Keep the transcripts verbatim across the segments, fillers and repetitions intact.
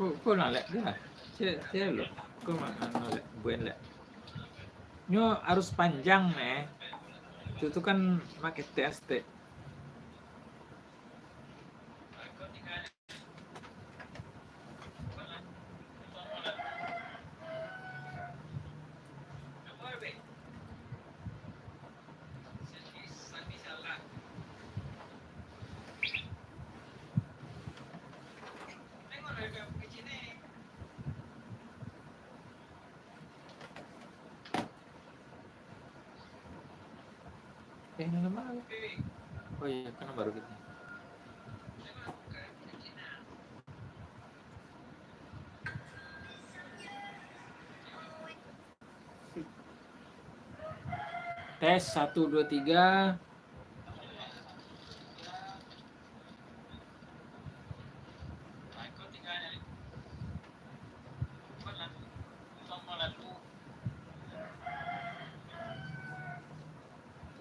Ko, ko nalek dah. Cek, cek lo. Ko ma-, nalek, buen lek. Nyo harus panjang, neh. Itu tu kan make tes, tek. Eh, nan lama. Oh iya, kan baru kita. Tes, satu, dua, tiga.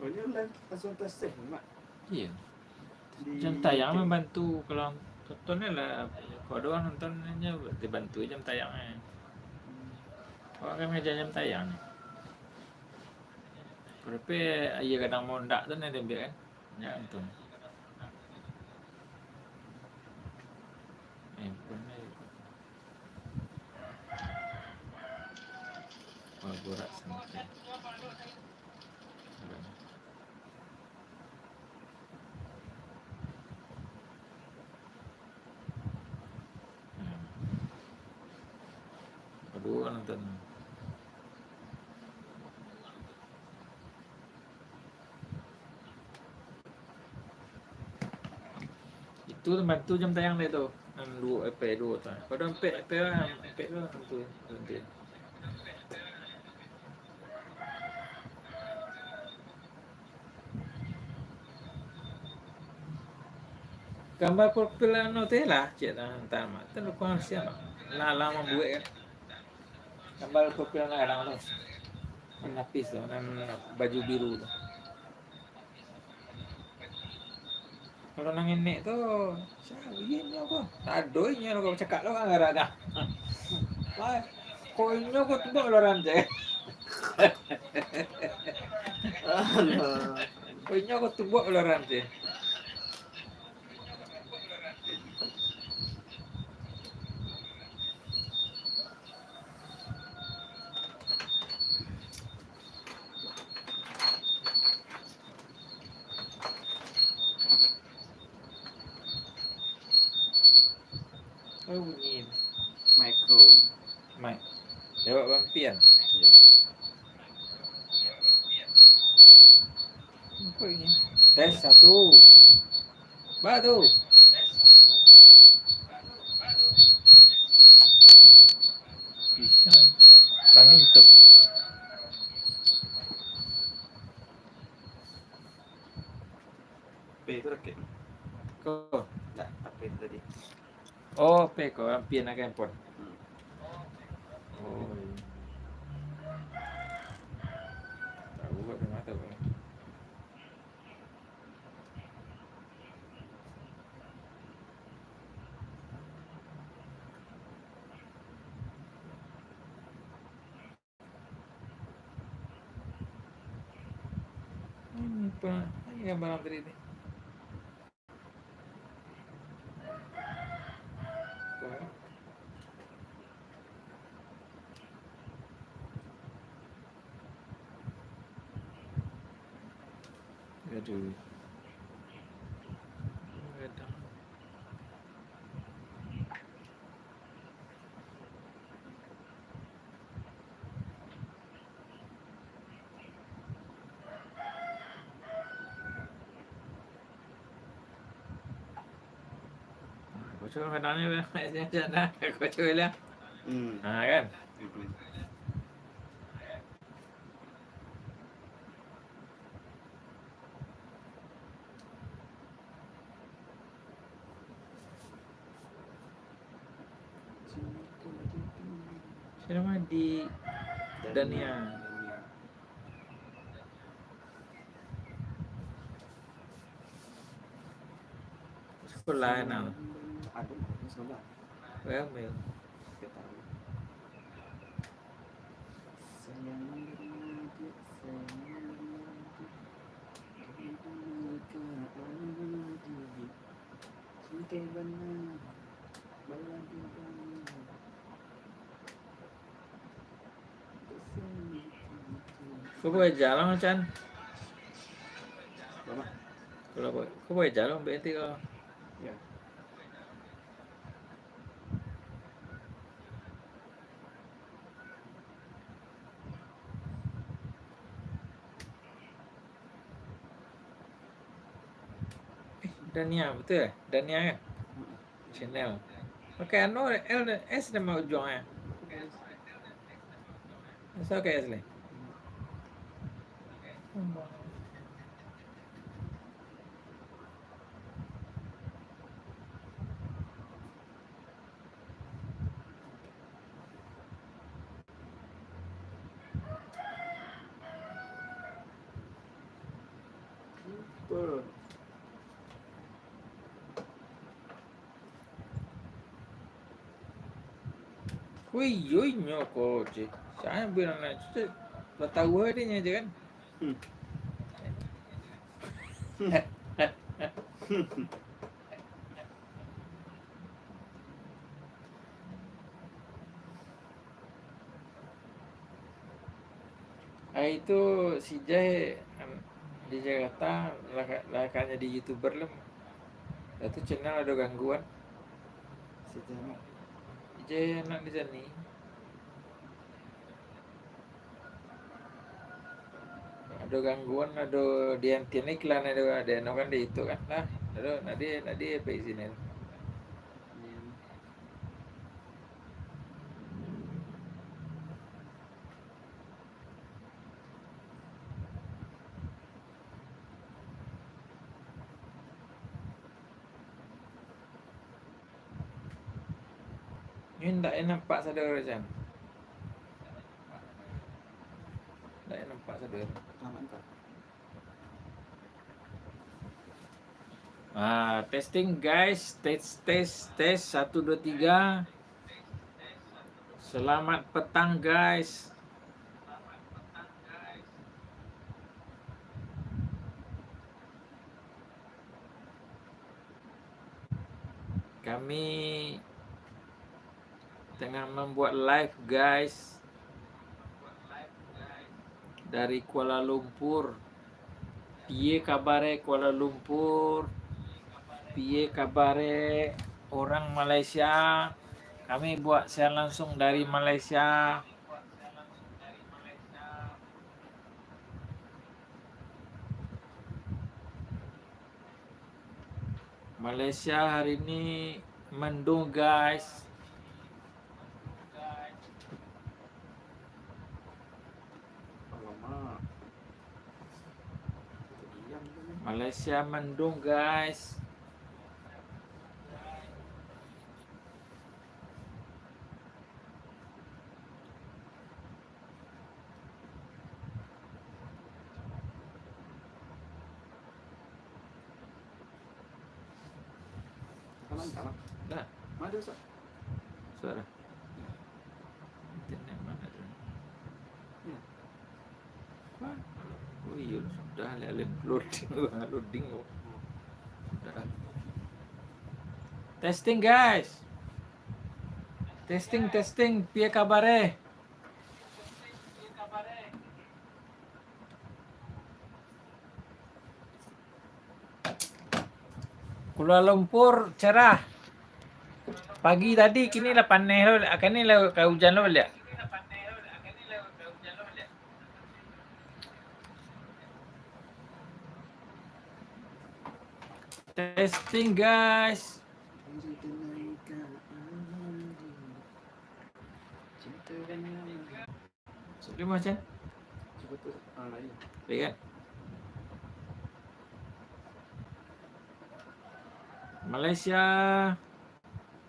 Oh, ini online langsung tes, Mak? Iya. Di jam tayang T V. Membantu, kalau tonton ni lah, kalau ada orang nonton ni, berarti bantu jam tayang ni. Awak kan ngaja jam tayang ni. Tapi iya kadang mondak tu ni dia ambil kan. Nya tu. Eh, bukan ni. Oh, borak santai. Hmm. Aduh, nonton. Itu teman tu jam tayang dia tu. Nan duo, eh, duo tu. Kalau ampek, ampek lah, ampek tu, tu, tu. Gambar profil anu teh lah, cek lah, entah mak. Tu dukungan sia mak. Lah, lah mambuek kan. Gambar profil ngarang tu. Lapis tu, nan baju biru tu. Kalau nan ngenek tu, sia, inyo ko. Tak ado inyo ko cakak lo kan, ngaran dah. Wah, ko inyo ko tumbok lo rantai. Alah. Ko inyo ko tumbok lo rantai. Oh, bunyi. Mikro. Mic. Lewat bampian. Iya. Apa ini? Tes satu. Ba tu. Bisa. Kami itu. P tu rakit. Ko. Tak, apa itu tadi? Oh, P ko, ampian ka handphone. Hmm. Oh, iya. Tahu kok, dah tahu. Ini apa? Ini gambar tadi ni. Aduh. Aduh. Kocok kadang ni, kocok lah. Hmm. Ha, kan? Hmm. Siapa di Dania. Dania. Sekolah enam. Ada, sekolah. Ramai. Ko buek jalan, Chan? Ko buek jalan, berenti ko. Ya. Eh, Dania, betul ya? Dania kan? Channel. Pakai anu, L dan S nama ujungnya. Asal pakai S ni. Wih, yo inyo ko, cik. Saya bilang nak cik, lah tahu dia nya je kan. Hmm. Ari tu si Jai, am, di Jakarta lah ka, lah ka jadi YouTuber lah. Lah tu channel ado gangguan. Si Jai mah. Si Jai anak di sani. Ado gangguan, ado di antian iklan, ado, ado anu kan di itu kan. Nah, ado, nah dia, nah dia apa izinnya? Ni ndak nampak sadonyo, Chan. Ndak nampak sadonyo. Ah, testing, guys. Tes, tes, tes. Satu, dua, tiga. Selamat petang, guys. Kami tengah membuat live, guys, dari Kuala Lumpur. Piye kabare Kuala Lumpur? Piye kabare orang Malaysia? Kami buat siaran langsung dari Malaysia. Malaysia hari ini mendung, guys. Malaysia mendung, guys. Aman, aman. Dah. Mana dia, Ustaz? Sudah. Internet mana tu? Ya. Wah. Oh iyo, sudah lah, loading, loading. Sudah. Testing, guys. Testing, testing. Piye kabare? Kuala Lumpur cerah. Pagi tadi, kini lah paneh lo, kini lah ka ujan lo baliak. Testing, guys. Sudah, Mas, kan? Sudah, kan? Malaysia,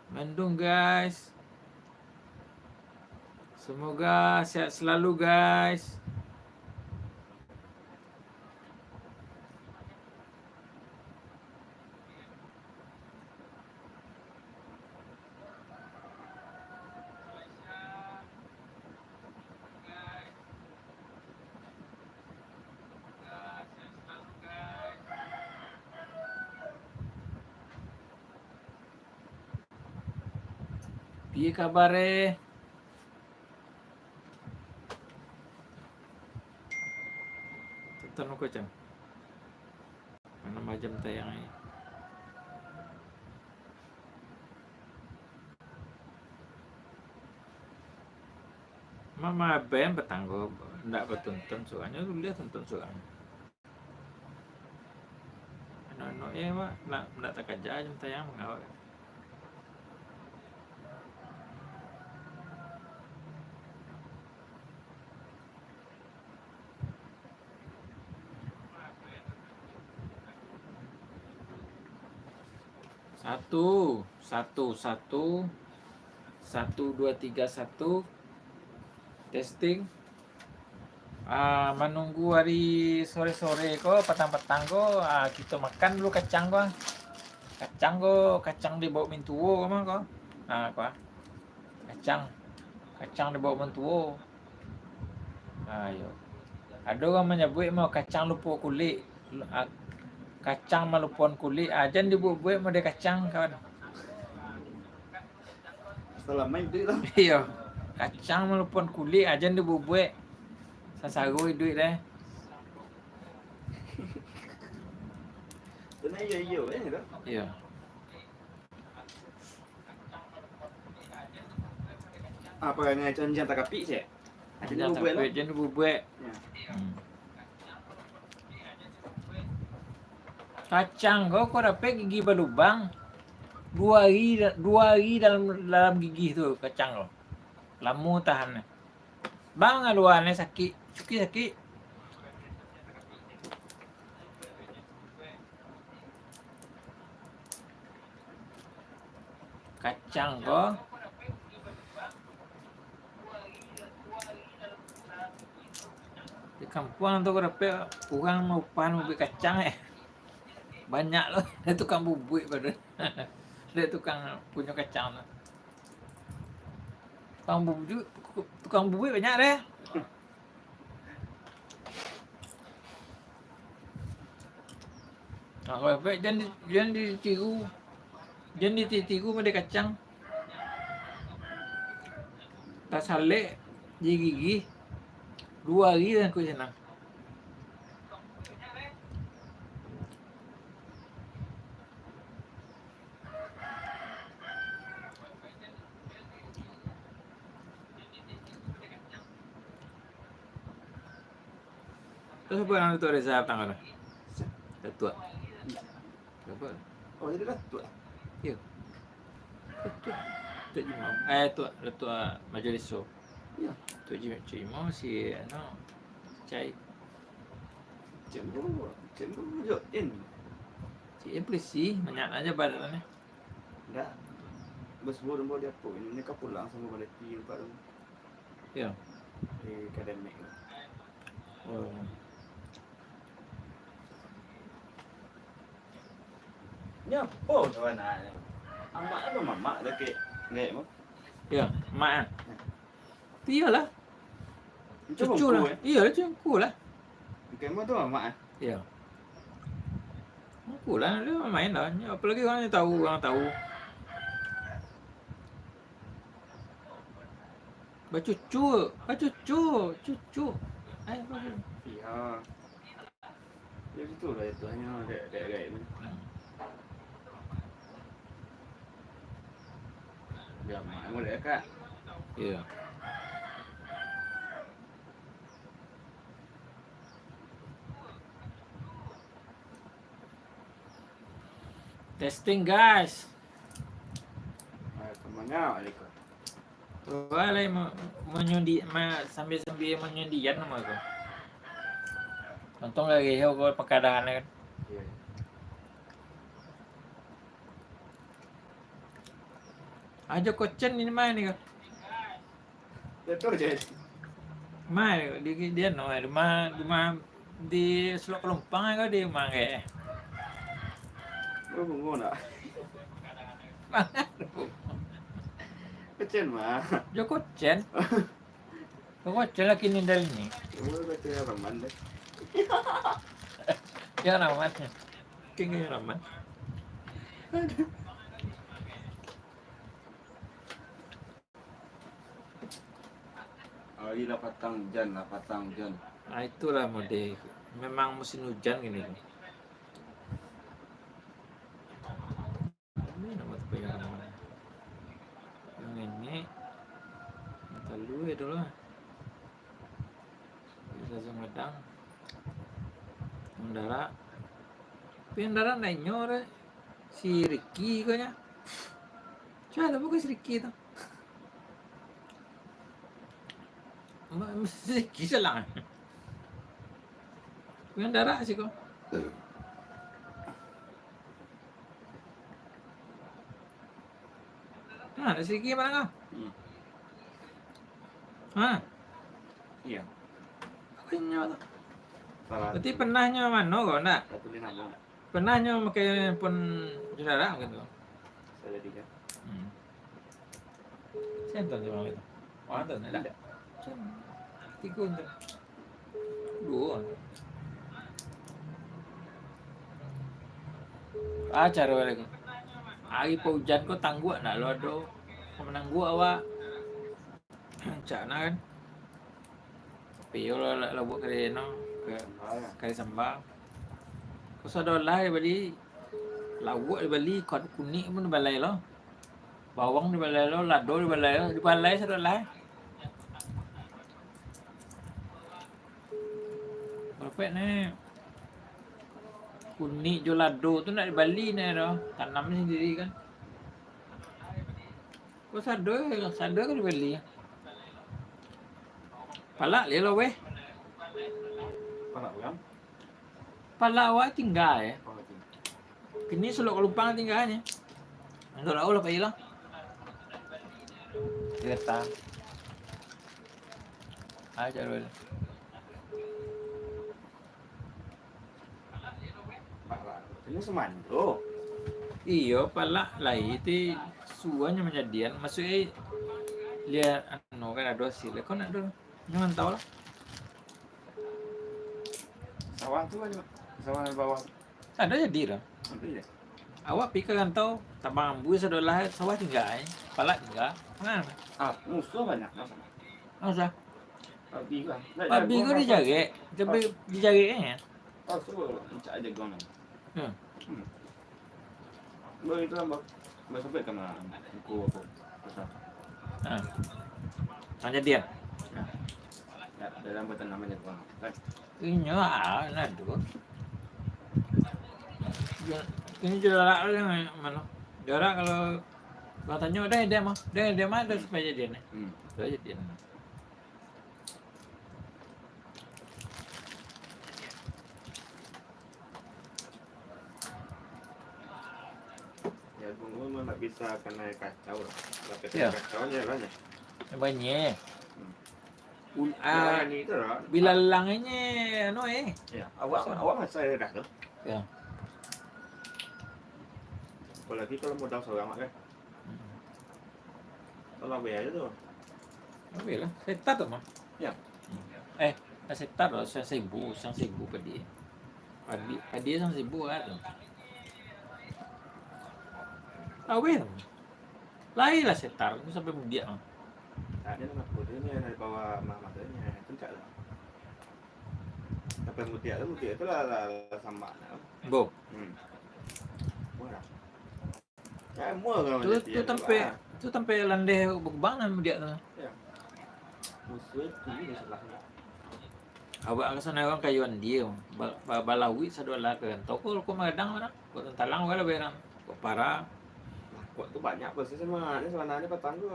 mendung, guys. Semoga sehat selalu, guys. Piye kabar e? Tonton muko, Cang. Mano majam tayang e? Mama ben patang ko, ndak batonton surang, nyo buliah tonton surang. Anu-anu e, Mak, ndak, ndak takaja jam tayang mangawak. Satu, satu, satu, satu, dua, tiga, satu. Testing. Ah, manunggu ari sore-sore ko, patang-patang ko, ah, kito makan dulu kacang ko. Kacang ko, kacang di bawok mintuo ko mah ko. Ah, ko, ah. Kacang. Kacang di bawok mintuo. Ah, iyo. Ado urang manyabuik mah kacang lupo kulik. Ah, kacang malupoan kulik. Ah, jan dibuek-buek mah dek kacang, kawan. Salah main duit lah. Iyo. Kacang malupoan kulik, ah, jan dibubuek. Sasaro iduik deh. Tenang, iyo, iyo, eh, tu. Iyo. Apa yang macam jan takapik, cek? Jan takapik, jan dibubuek. Ya. Hmm. Kacang ko, ko dapek gigi balubang. Duo ari, duo ari dalam, dalam gigi tu kacang ko. Lamo tahan. Bang, aluanyo sakik. Cuki sakik. Kacang ko. Di kampuang tu ko dapek urang maupahan mabuek kacang, eh. Banyak lo, dari tukang bubuik pado. Dari tukang punyo kacang tu. Tukang bubuik, tukang bubuik banyak deh. Nah, kalau efek jan di, jan ditiru, jan ditiru mah dek kacang. Tasalek di gigi, duo ari lah kuik senang. Tu siapa nan Datuk Reza patang ko tu? Datuk. Siapa? Oh, jadi Datuk, eh? Iyo. Datuk. Datuk Jimau. Eh, Datuk, Datuk, ah, Majlis Suro. Iyo. Datuk Jim-, Datuk Jimau si, anu, Cai. Cik Mu, Cik Mu jo in. Cik in polisi, banyak aja badan ni. Ndak. Bos Bur mau diapo? Ini ka pulang samo Baleti empat tu. Iyo. Di akademik tu. Oh. Nyo apo kawan ah? Amak apo mamak dakek ngek mo? Iyo, mak ah. Iyolah. Cucu lah. Iyo lah, cucu lah. Ngek mo tu mamak ah. Iyo. Aku lah, dia main lah. Apalagi orang yang tahu, orang tahu. Bacucu, bacucu, cucu. Ai, bagus. Iya. Ya, gitulah itu, hanya agak-agak tu. Hmm. Ya, mak, yang boleh, Kak. Iya. Testing, guys. Ah, semuanya, alaikum. Wah, lai ma-, manyundi-, ma-, sambia-sambia manyundian nama ko. Untung lagi yo ko pakadahan kan. Iya. Ajo kocen ini main ni ko. Betul je. Mai di, di anu, rumah, rumah di Selok Pelumpang ko di rumah ke? Lu bungo nak? Kocen mah. Jo kocen. Jo kocen lah kini dari ni. Lu kocen Rahman deh. Ya Rahman. King ya Rahman. Aduh. Jadi lah patang ujan, lah patang ujan. Ah, itulah mode. Memang musim hujan gini tu. Ini nama tu yang, yang ini. Yang talu ya dulu lah. Bisa Sumedang. Yang darat. Tapi yang darat ndak inyo re. Si Ricky ko nya. Sia tu, bukan si Ricky tu. Ma-, si Ricky salah. Yang darat siko. Ha, dari segi mano kau? Hmm. Ha? Iyo. Apo inyo tu? Salah. Berarti pernah nyo mano kau ndak? Satu lima enam. Pernah nyo makai handphone saudara gitu? Bisa jadi kan? Hmm. Siapa tu orang itu? Orang tu, ndak? Ndak. Tigo tu. Duo. Ah, caro lagi. Ari paujan ko tangguak ndak lo ado. Manangguak awak. Cak na kan. Tapi yo lah, lah, lah buat kari no, ka-, kari sambal. Ko sado lah bali, lauak dibali, kunik pun dibalai lo. Bawang dibalai lo, lado dibalai lo, dibalai sado lah. Perfect ni. Kunik jo lado tu ndak dibali ni doh, tanam sandiri kan. Ko sado, sado kan dibali. Palak leh lo weh. Palak urang? Palak awak tingga eh. Oh, tingga. Kini sulok ka lupang tingga ni. Ando lah, lah pai lah. Kereta. Aja dulu. Palak. Ini semando. Iyo, palak lai ti suanyo manjadian. Maksudnyo, lihat anu kan ado hasil. Kau nak dulu. Jangan tahu lah. Sawah tu aja, Pak. Sawah di bawah. Ada jadi dah. Ada ya? Awak pi ka rantau, tabang ambuih sadolah, sawah tingga, eh. Palak tingga. Nah. Ah, musuh banyak, nah, sana. Ah, usah. Babi kan. Babi jagung kan apa? Dijarek. Sampai dijarek, eh. Ah, suruh cak jagung. Hmm. Hmm. Baru itu lah, Bang. Bang, sampai kena buku apa? Pasal. Ha. Yang jadian? Ya. Ya, dalam batang namanya, Bang. Kan? Inyo, ah, lah tu. Ini jarak lah yang mana? Jarak kalau, kalau tanyo, dah, dah mah. Dah, dah mah, dah sampai jadian, eh. Hmm. Dah jadian. Ya, bungo memang tak bisa kena kacau lah. Kalau kena kacau, dia banyak. Banyak. Hmm. Ul-, ah, bilalang ini, anu, eh. Ya, awak, awak masa dah tu. Ya. Apalagi kalau modal seorang, kan. Hmm. Kalau B aja tu. Habis lah. Setar tu mah. Ya. Eh, setar lah, sang saribu, sang saribu padi. Padi, padi sang saribu lah tu. Habis tu. Lai lah setar tu sampai mudiak tu. Tak ada nama kuda ni dari bawah mah matanya. Puncak lah. Sampai mudiak tu, mudiak tu lah, lah, lah samak lah. Bo. Hmm. Wah. Tu, tu tampek, tu tampek landeh bakubang nan mudiak tu. Ya. Musuh tu di sebelah ni. Awak ka sana urang kayu andia, ba-, ba-, balawik sadolah ka rantau. Ko, ko magadang urang, ko tantalang urang lah berang, ko para. Ko tu banyak proses sebenarnya, sebenarnya patang tu.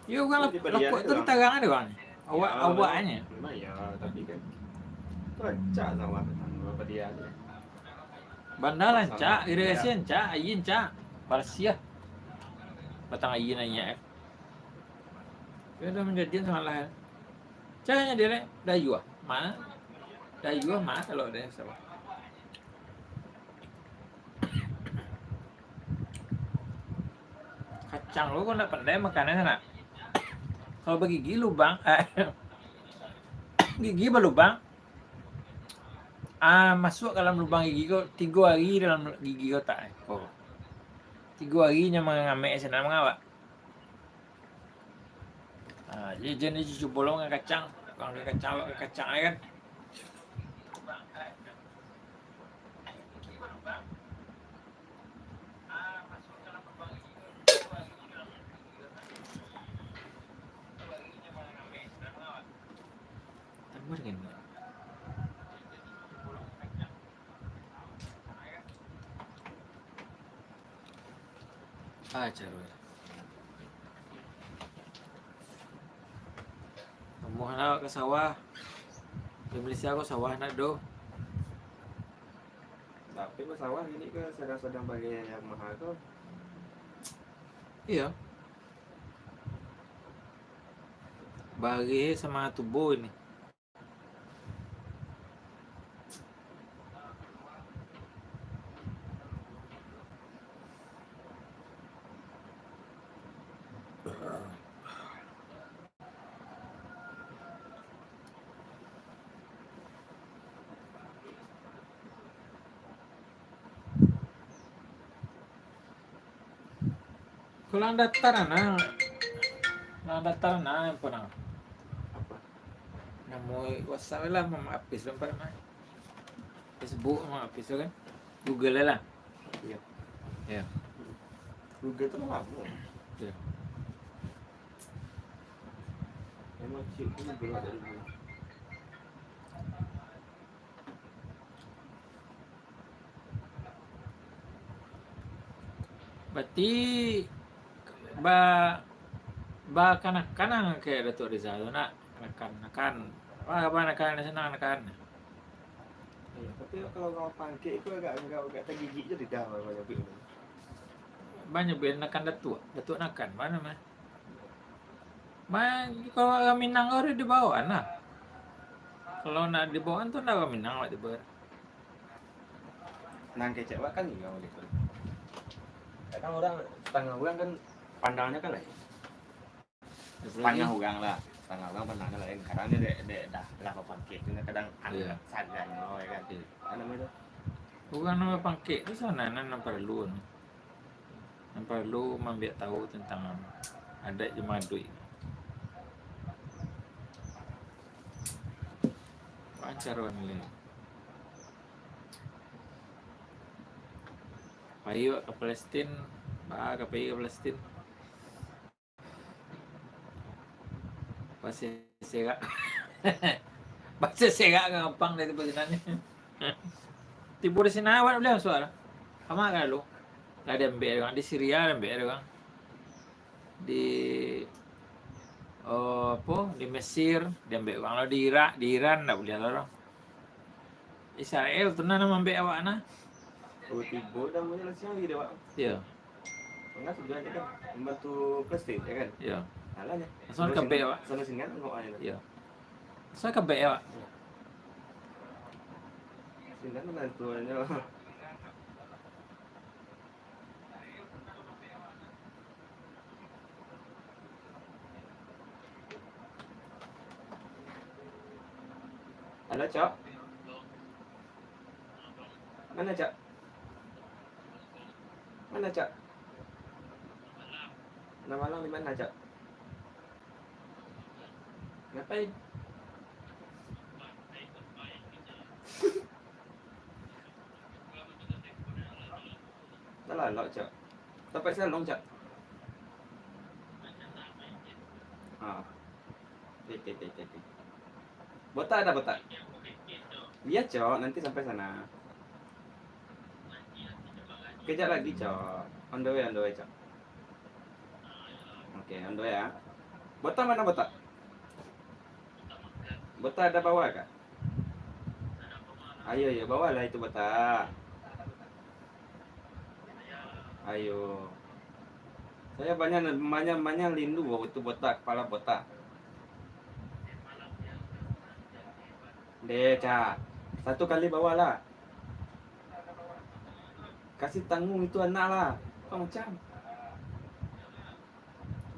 Yo, urang lah, lakok tu ditarang ado urang. Awak, awaknyo. Memang ya, tapi kan rancak sawah batang tu, apa dia tu. Banda rancak, irigasi rancak, aia rancak. Barasiah. Batang aia naiak. Yo, dah manjadian salah. Caranya dia, dayuah. Ma? Dayuah ma kalau ada sawah. Kacang tu kau ndak pandai makan, nak? Kalau bagigi lubang, eh, gigi balubang, ah, masuk dalam lubang gigi kau, tigo hari dalam gigi kau tak, eh, kau. Tigo hari nyo mangamek sinan mangawak. Ah, Jadi, jan ni cucu bolong ka kacang. Kalau ka kacang, ka kacang, ya kan? Tambah dengan ni. Ah, caro. Namuah nak ka sawah. Di Malaysia ko sawah nak doh. Tapi ko sawah ini ko sadang-sadang bagi yang mahal ko. Iyo. Bagi sama tubuh ini. Kalau datar nah, nah datar nah yang pernah. Apo? Namo WhatsApp lah, Mak Apis lah, Mak. Facebook, Mak Apis tu kan. Google lah. Iyo. Iyo. Google tu lamo. Iyo. Memang cik tu Google dari dulu. Berarti ba-, bakanakan kayak Datuk Rizal tu nak, kanakan-kanakan. Wah, apa kanakan di sana, kanakan? Iyo, tapi kalau urang pangkek tu agak, agak, agak tagigik je lidah kalau nyabuik tu. Banyak ben nakan Datuk, Datuk nakan, mana mah? Main, kalau urang Minang ko dibawaan lah. Kalau nak dibawaan tu ndak urang Minang awak tibo. Nan kecek awak kan iyo, gitu. Kadang urang, satangah urang kan pandangnyo kan lain. Satangah urang lah, satangah urang pandangnyo lain. Kadang nyo dek, dek dah, lah bapangkek tu kadang Iyo. Anggap sagan lo, ya kan? Iyo. Apo namo tu? Urang nan bapangkek tu sanak nan, nan paralu. Nan paralu maambiak tahu tantang adaik jo maaduik. Lancar urang nilai. Pai awak ka Palestin, baa ka pai ka Palestin. Baserak. Baserak ka Ampang dari tibo sinan. Tibo di sinan awak buliah masuak lah. Kama ka lalu. Lah diambiak urang, di Syria diambiak urang. Di, oh, apo, di Mesir diambiak urang lah, di Irak, di Iran ndak buliah lah urang. Israel tu nah, nan maambiak awak nah. Oh, tibo dah banyak lah siang lagi dek awak. Iyo. Tangah sudah je kan, membantu Palestin, ya kan? Iyo. Alah, ya. Langsung ka bek awak. Sana singan, tengok aja. Iyo. Langsung ka bek awak. Singan membantu aja. Halo, Cok. Mana, Cok? Mana, Cok? Nah, malam di mana, Cok? Ngapain? Dah lah, lok, Cok. Tampek salon, Cok. Ha. Oke, oke, oke, oke, oke. Botak ada botak? Iya, Cok. Nanti sampai sana. Kejap lagi, Cok. On the way, on the way, Cok. Oke, on the way, ya. Botak mana botak? Botak ada bawa, Kak? Ayo, ayo, bawalah itu botak. Ayo. Saya banyak, banyak, banyak rindu itu botak, kepala botak. Deh, Cak. Satu kali bawalah. Kasih tanggung itu anak lah. Kau macam.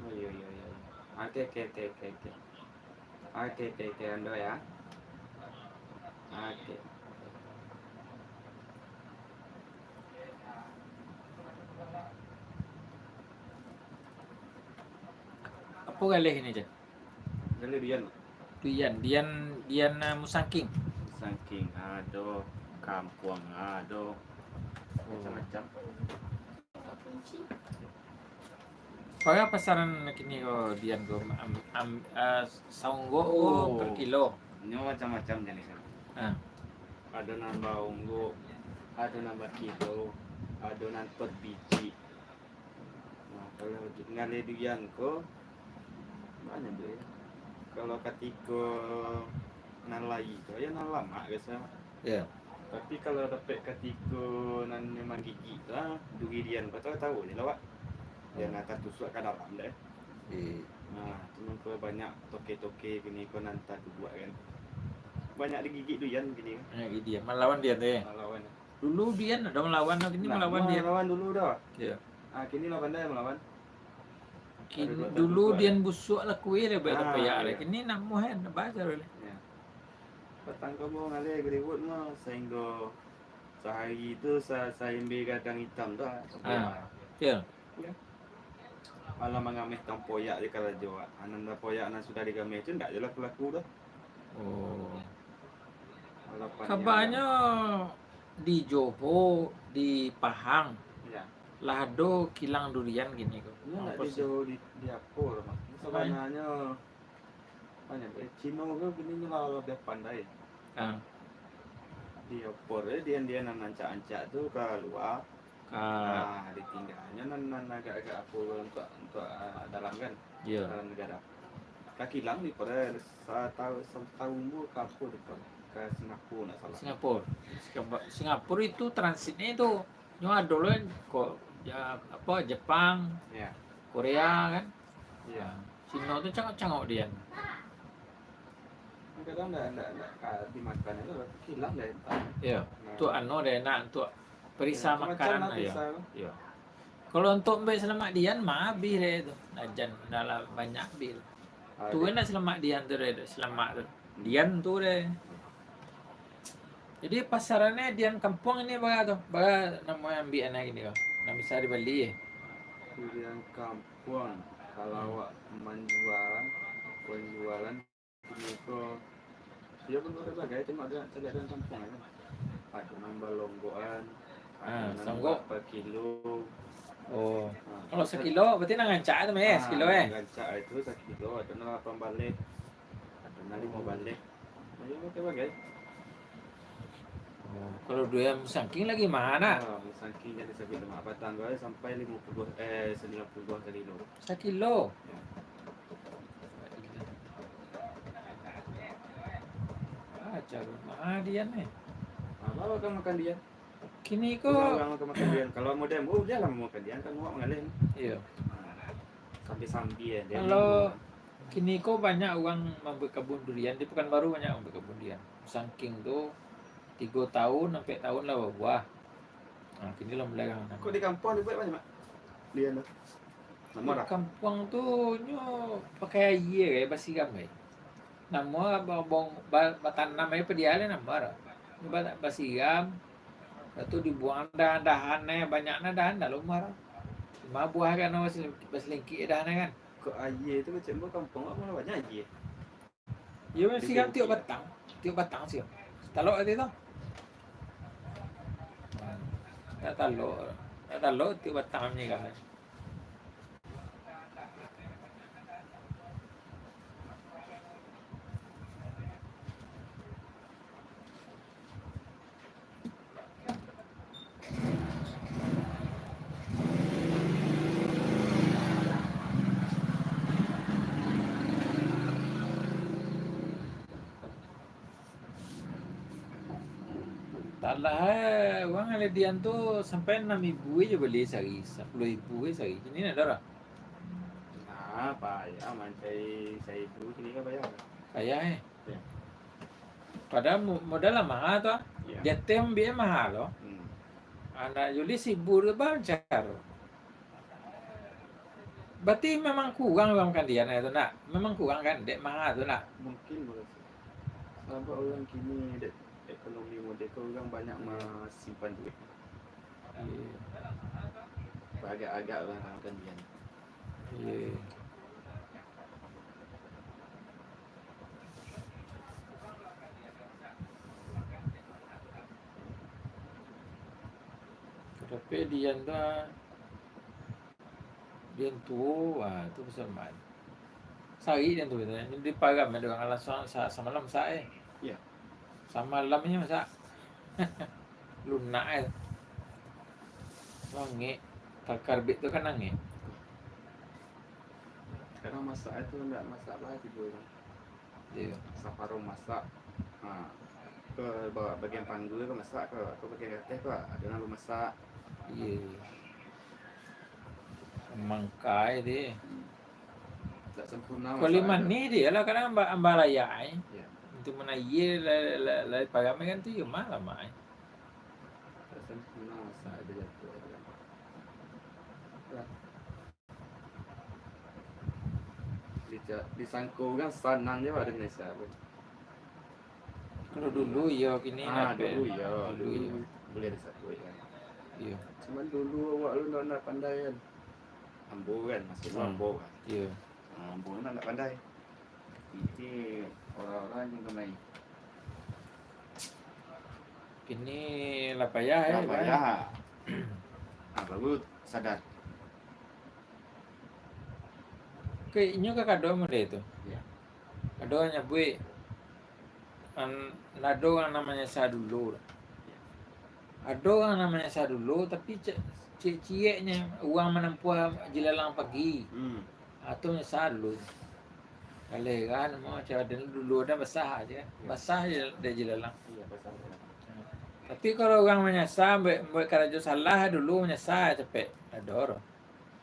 Oh, iyo, iyo, iyo. Oke, oke, oke, oke, oke. Oke, oke, oke, ando ya. Oke. Apo galeh ini, Cak? Kalau dian, dian, dian, dian, ah, musangking. Musangking ado, kampuang ado, oh, macam-macam. Bara pasaran kini ko dian ko, am, am, ah, saunggok ko, oh, per kilo? Nyo macam-macam jenisnyo. Ah. Ado nan baunggok, ado nan bakilo, ado nan per biji. Nah, kalau di, ngaleh duian ko, banyak duit. Kalau katiko nan lai tu, yo nan lamak biaso. Ya. Tapi kalau dapek katiko nan memang gigik tu, ah, durian ko tu tahu je lah, Wak. Dia, hmm, nak tatusuak ka dalam deh. Iya. Nah, cuman ko banyak toke-toke kini ko nan taduduak kan. Banyak digigik duian kini. Banyak gigik. Malawan dian tu, ya? Malawan. Dulu dian ado malawan, kini malawan dian. Malawan dulu dah. Iya. Ah, kini lah pandai malawan. Kin-, dulu dian busuak lah kuih lah, buek tapayak lah. Kini namuah kan, baca lah. Iya. Patang ko mau ngaleh geriwut mah, sahinggo sahari tu sa-, saimbe gadang itam tu lah. Ah, iya. Alah mangameh tampoyak di karajo, anan tampoyak nan sudah digameh tu ndak je laku-laku doh. Oh. Alah paniang. Kabanyo di Johor, di Pahang, ya, lah ado kilang durian kini ko. Inyo ndak di Johor, di, di apo tu, Mak? Sabananyo Banyak, eh, Cino ko kini nyo lah labiah pandai. Ah. Diopor, eh, dian-dian nan ancak-ancak tu ka lua. Ah. Ah, ditingganyo nan, nan agak-agak apo untuak, untuak, ah, dalam kan? Iya. Dalam nagara. Ka kilang diopor, eh, satau-, satahun tu ka apo diopor? Ka Singapura, ndak salah. Singapura. Singapura, Singapura itu transitnya itu. Nyo ado lo ko, ja-, apo, Jepang, ya, Korea kan. Iya. Nah, Cino tu cangok-cangok dian. Kadang ndak, ndak, ndak ka dimakan tu, kilang deh, entah. Iya. Nah. Untuak anu deh, nak untuak parisa makanan, macam-macam lah, iya. Parisa tu. Iya. Kalau untuak ambiak salamak dian, mah abih deh tu. Nah, jan, dah lah banyak abih tu. Ah, tu kan ndak salamak dian tu deh, salamak tu. Dian tu deh. Jadi, pasarannyo dian kampuang ini bara tu? Bara namo ambiak anak ini ko? Nan bisa dibali, eh? Durian kampuang, kalau awak manjual, panjualan, kini ko, iyo pun bagai-bagai, cuma ado cari durian kampuang kan. Ado nan balonggokan, ado nan saunggok, berapa kilo. Oh. Ah, kalau sakilo, berarti nan rancak tu mah, eh, sakilo, eh? Nan rancak itu sakilo, ado nan lapan baleh, ado nan limo baleh. Ayo, bagai-bagai. Oh, kalau durian musangking lagi maha, nak? Ah, musangking jadi sabik lemak batang tu sampai limo puluah, eh, sambilan puluah sakilo. Sakilo? Ya. Ah, caro maha dian, eh. Ah, bawa ka makan dian. Kini ko urang makan-makan dian. Kalau model ambo, buliah lah makan dian, kan awak mangaleh. Iyo. Sambia-sambia dian. Kalau kini ko banyak urang mambuek kabun durian, di Pekanbaru banyak mambuek kabun durian. Musangking tu tigo tahun, ampek tahun lah babuah. Nah, kini lah mulai lah. Kok di kampuang dibuek banyak, Mak? Dian tu. Di kampuang tu nyo pakai aia, basiram, eh. Namo ba-, bong-, ba-, batanam ai padiah lai namo ro. Ba-, basiram, lepas tu dibuang dahan-dahan, eh, banyaknyo dahan dalam rumah ro. Cuma buah kan basilingkik-basilingkik dahan kan. Kok aia tu, kecek ambo kampuang awak banyak aia. Iyo, basiram tiok batang, tiok batang siram. Talok tadi tu. Tak talok, tak talok tiok batang nyiram. Talah, eh, urang aladian tu sampai anam ribu je bali sahari, sapuluah ribu je sahari. Kini ndak ado dah. Nah, payah mancari saribu kini kan payah. Payah, eh. Ya. Padahal mo-, modal lah maha tu, ah. Ya. Di ateh ambiak maha lo. Hmm. Anak Juli saribu tu baa caro. Berarti memang kurang urang makan dian tu, nak? Memang kurang kan, dek maha tu, nak? Mungkin, mungkin. Sabab urang kini, dek ekonomi model ko, urang banyak masimpan duit. Iya. Agak-agak urang makan dian. Iya. Tapi Dian tu, ah, Dian tu, ah, tu pasamaan. Sari Dian tu, di param ado urang, langsuang sa-, samalam masak, eh. Iyo. Samalam nyo masak. Lunak, eh. Angek. Takarbit tu kan angek. Sekarang masak tu ndak masak lah tigo urang. Iyo. Saparuah masak. Ha. Ko ba-, bagian panggua ko masak ko, ko bagian ateh ko ado nan alun masak. Iyo. Mangkai deh. Hmm. Tak sempurna. Kalau masak manih tu. Dia lah kadang amba-, ambarayak ai. Iyo. Untuak manayie la-, la-, la-, paramai kan tu iyo mah lamo ai. Tak sempurna masak ado jatuah. Lah. Dica-, disangko urang sanang je Indonesia tu. Kalau dulu iyo, kini Ah, dulu iyo, dulu dulu iyo. Boleh disabuik kan. Iyo. Cuman dulu awak lu ndak, ndak pandai kan. Ambo kan, masih Hmm. ambo kan. Iyo. Ah, ambo ndak, ndak pandai. Iti orang-orang yang kemai. Kini lah payah, eh, Lah kan? Payah. Ah, baru sadar. Oke, inyo ka kado model tu. Ya. Ado urang nyabuik, an-, ado urang nan manyasa dulu. Ya. Ado urang nan manyasa dulu, tapi cek, cek cieknyo urang manampuah jilalang pagi. Hmm. Ah, tu manyasa dulu. Kaleran, mau cak dulu dah basah aja. Ya. Basah je dari jilalang. Iya, basah je. Tapi kalau urang manyasa, buek, buek karajo salah dulu, manyasa capek. Ado.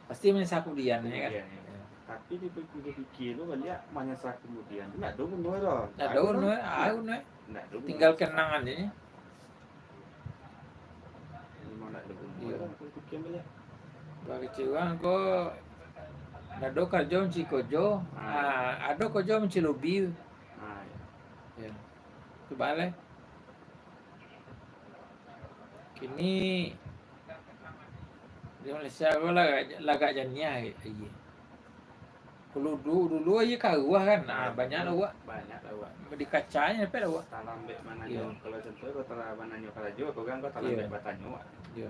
Pasti manyasa kudian, ya kan? Kudian, ya. Ya. Tapi di pikir-pikir tu, baliak manyasa kemudian tu, ndak ado guno doh. Ndak ado guno, ah, guno. Ndak ado guno. Tinggal kenangan je. Memang ndak ado guno. Iya. Doh, pikir baliak. Bagi urang ko, ndak ado karajo manci kojo. Ah. Ah, ado kojo manci lobi. Ah, iya. Ya. Tu baleh. Kini di Malaysia ko lah, lah agak janiah aia. Kalau du-, dulu aia karuah kan, ah, banyak lauak. Banyak lauak. Di kacanyo dapek lauak. Talambek mananyo, Iyo. Kalau contoh, kalau tala-, mananyo karajo, urang ko talambek Iyo. Batanyo. Iyo.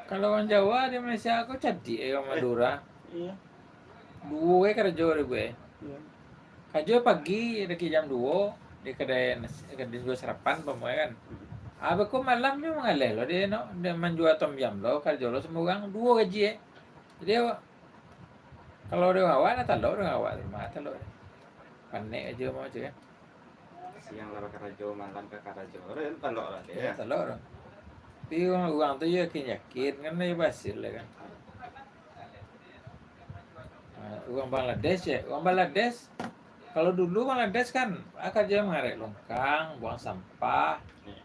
Kalau urang Jawa di Malaysia ko cadiak, eh, urang Eh, Madura. Iyo. Duo, eh, karajo dek gue. Iyo. Karajo pagi, dari jam duo, di kadai nasi, kadai juo sarapan, umpamo kan. Hmm. Abih ko malam nyo mangaleh lo, dia no, dia manjua tom yam lo, karajo lo samurang, duo gaji, eh. Jadi, awak, kalau urang awak, nah, talok urang awak, rumah talok. Panek aja mau aja, kan. Siang lah bakarajo, malam ka karajo. Ora talok lah dia. Iyo, talok lah. Tapi urang, urang tu yakin-yakin, kan, iyo bahasil lah, kan. Ah, urang Bangladesh, ya. Urang Bangladesh, kalau dulu Bangladesh, kan, ah, karajo mangarek longkang, buang sampah. Iyo.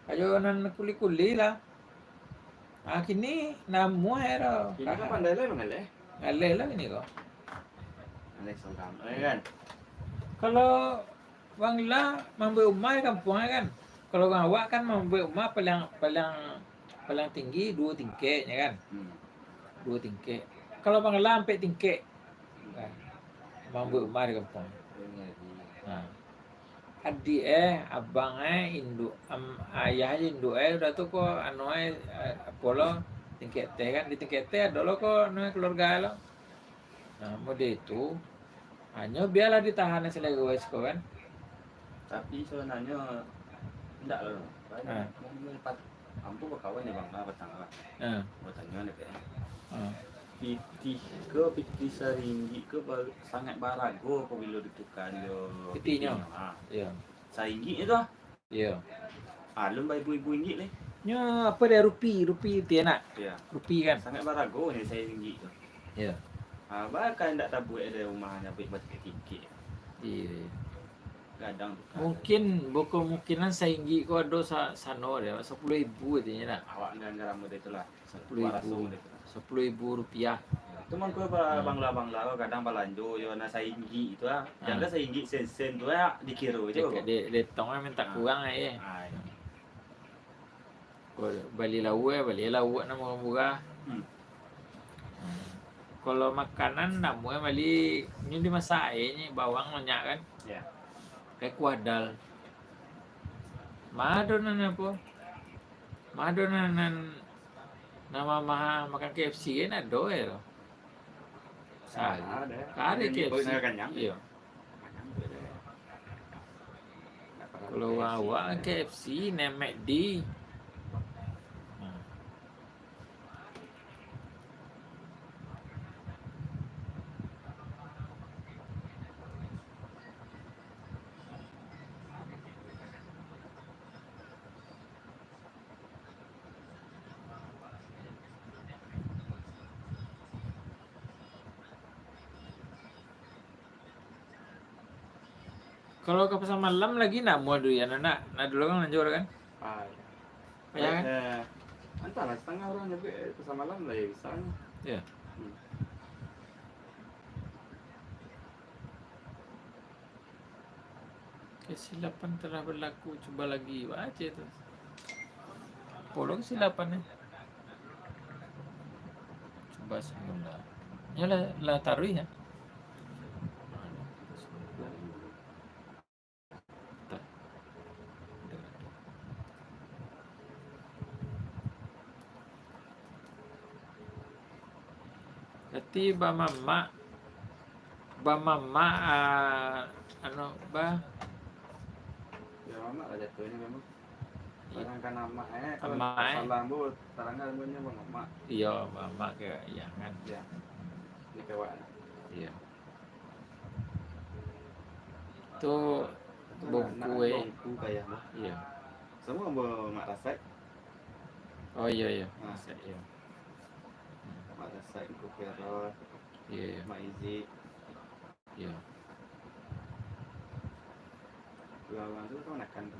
Karajo nan kuli-kuli lah. Ah, kini namuah ero. Kini kan pandai lah mangaleh. Ngaleh lah kini ko. Ngaleh sorang, eh, kan? Kalau Bangla mambuek umah di kampuang, kan? Kalau urang awak kan mambuek umah paliang, paliang, paliang tinggi duo tingkek, ya kan? Hmm. Duo tingkek. Kalau Bangla ampek tingkek. Kan? Mambuek umah di kampuang. Iyo, iyo. Ha. Adiak, eh, abang, eh, induak, am-, ayah, induak, eh, udah tu ko, anu, eh, eh, apo lo, tingkek ateh kan, di tingkek ateh ado lo ko, anu, eh, keluarga lo. Nah, mode itu, hanyo bialah ditahan selero wes ko kan. Tapi sabananyo, ndak lo. Ha. Ambo bakawan jo Bangla patang lah. Ha. Batanyo dek e. Ha. Pitih ko, pitih saringgik ko ba-, sangaik barago apabilo ditukar jo Pitihnyo. Pitihnyo, ha. Iyo. Saringgik tu ah. Iyo. Alun baibu-ibu inggik leh. Nyo apo dek rupi, rupi tu nak? Iyo. Rupi kan? Sangaik barago nyo saringgik tu. Iyo. Ha, baa kan ndak tabuek dek rumah nyo buek batikik-tikik. Iyo. Gadang tu kan. Mungkin, bukun mungkinan saringgik ko ado sa-, sano dek, sapuluah ribu katonyo nak. Awak anggaran model itulah. Sapuluah ribu. Dua ratus model itulah. Sapuluah ribu rupiah. Itu mangko ba-, Hmm. bangla-bangla ko kadang balanjo yo nan saringgik tu ah. Ah. Jan saringgik sen-sen tu ah dikiro je. Dek, dek, dek tong ah minta Ah. kurang ai. Ah, iyo. Ko bali lauak, bali lauak nan murah-murah. Hmm. Hmm. Kalau makanan namuah bali, nyo dimasak ai nyo bawang banyak kan. Ya. Kai kuadal. Ma ado nan apo? Ma ado nan, nan, nan mamaha makan K F C kan ado e tu. Sahari. Ado. Ka ado K F C. Kanyang. Iyo. Kanyang tu ado. Kalau awak K F C, nan McD. Nah. Kalau ka pasar malam lagi, namuah durian, nak, nak dulu kan, lanjut kan? Ah, iya. Payah kan? Eh, eh, antahlah, satangah urang nyabuik, eh, pasar malam lah, ya, bisa. Iya. Hmm. Kesilapan telah berlaku, cuba lagi. Baco tu. Apo lo kesilapan ni? Cuba sambulan. Nyo lah, lah taruih, ya. Berarti bamamak, bamamak, ah, anu, ba- Ya, mamak lah jatuhnyo memang. Iyo. Tarangkan amak, eh. Kalau amak, eh. Salah, bu, tarangkan bunyi bamamak. Iyo, bamamak ke, iyo kan. Iyo. Di kawak. Iyo. Tu bungku, eh. Bungku kayaknyo. Iyo. Samo ambo Mak Rasak. Oh, iyo, iyo. Ha. Rasak, iyo. Mak Rasak, Ungku Kero. Iyo, iyo. Mak Izik. Iyo. Urang-urang tu kamanakan tu.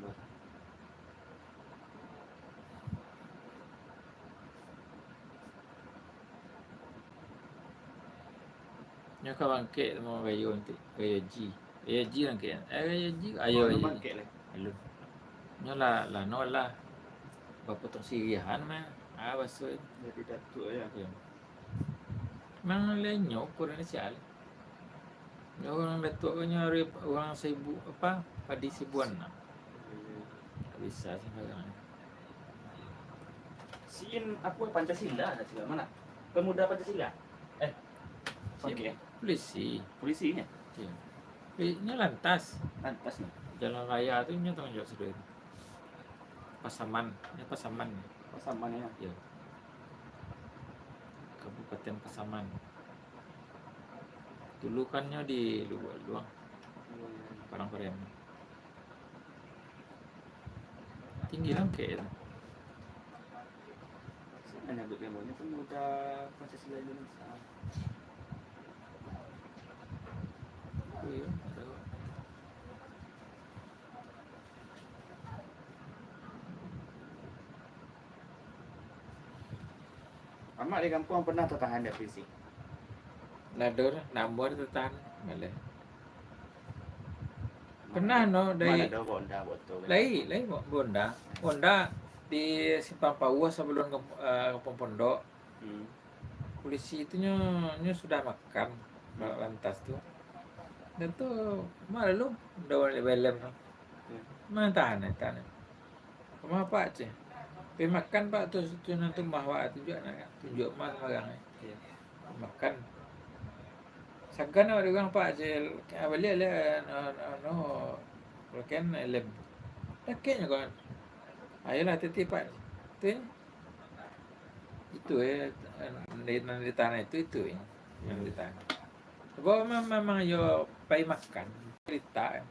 Nyo ka bangkek samo Rayo nanti, Rayo Ji. Rayo Ji bangkek. Eh, Rayo Ji, ayo, oh, Rayo Ji. Bangkek lah. Alun. Nyo lah, lah, no lah. Bapotong siriahan mah. Ah, baso. Jadi datuak, yo. Yo. Memang lah inyo ukuran sial. Nyo urang Datuak ko nyo ari urang Sibu-, apa, padi Sibuan nah. Tak bisa sambarang. Sin apa Pancasila, nak sila mana? Pemuda Pancasila? Eh, oke. Polisi. Polisi nyo? Iyo. Tapi nyo lantas. Lantas nyo. Jalan raya tu nyo tanggung jawab sendiri. Pasaman, nyo Pasaman. Pasaman, yo? Iyo. Kabupaten Pasaman. Dulu kan nyo di Lubuak Luang. Padang Pariaman. Tinggi lah kek tu. Sia nyabuik demo nyo Pemuda Pancasila Indonesia. Oh, iyo, ado. Amak di kampuang pernah tatahan dek polisi? Nadur, namuah tatahan, maleh. Pernah, no, dari, mana ada Honda botol, kan? Lai, lai, Honda. Honda di Simpang Pauh sabalun ke, eh, Kampung Pondok. Hmm. Polisi tu nyo, nyo sudah makan, hmm, lantas tu. Dan tu, malu, dah balik belem tu. Hmm. Mana tahan, tahan. Rumah apak ceh. Pai makan, Pak, tu, tu nan tu rumah awak tu juo nak, tunjuak rumah sambarang, eh. Iyo. Makan. Sagan awak di urang, Pak, ceh, baliak lah, no, no, no, pakai helm. Dakeknyo kawan. Ayolah, hati-hati, Pak. Tu, eh. Itu, eh, nan di, nan ditahan itu, itu, eh. Nan ditahan. Sebab memang, memang yo pai makan, cerita, eh.